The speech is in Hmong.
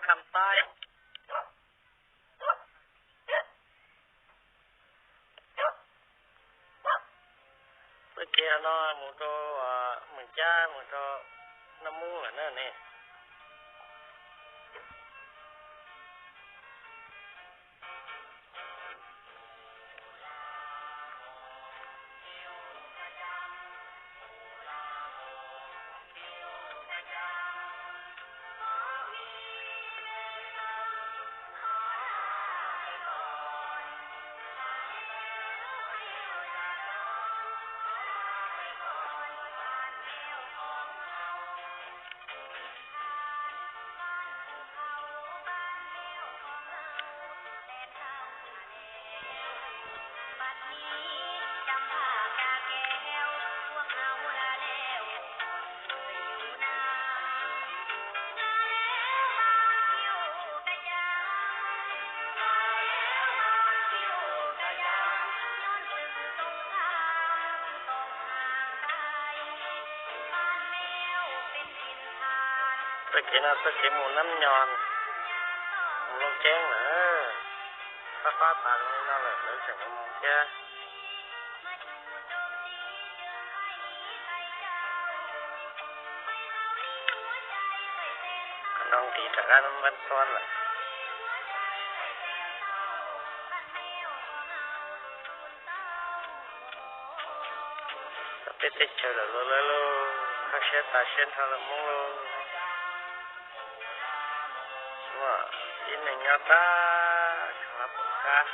Kham Taib. Txoj kev no mus rau Mws Cab, mus rau Naj Mub lawm na ne. Txoj kev no txoj kev mus Nab Nyos, mus Looj Ceeb lawm. Fab fab tas li no lawm lawv tseem mus thiab. Qhov no nqis rov qab Npab Xuab lawm. Txog peb teb chaws lawm lauj, lawv lauj, nkag siab tas siab nrho lawm Hmoob lauj. Ib neeg nyob tag khav pom qab.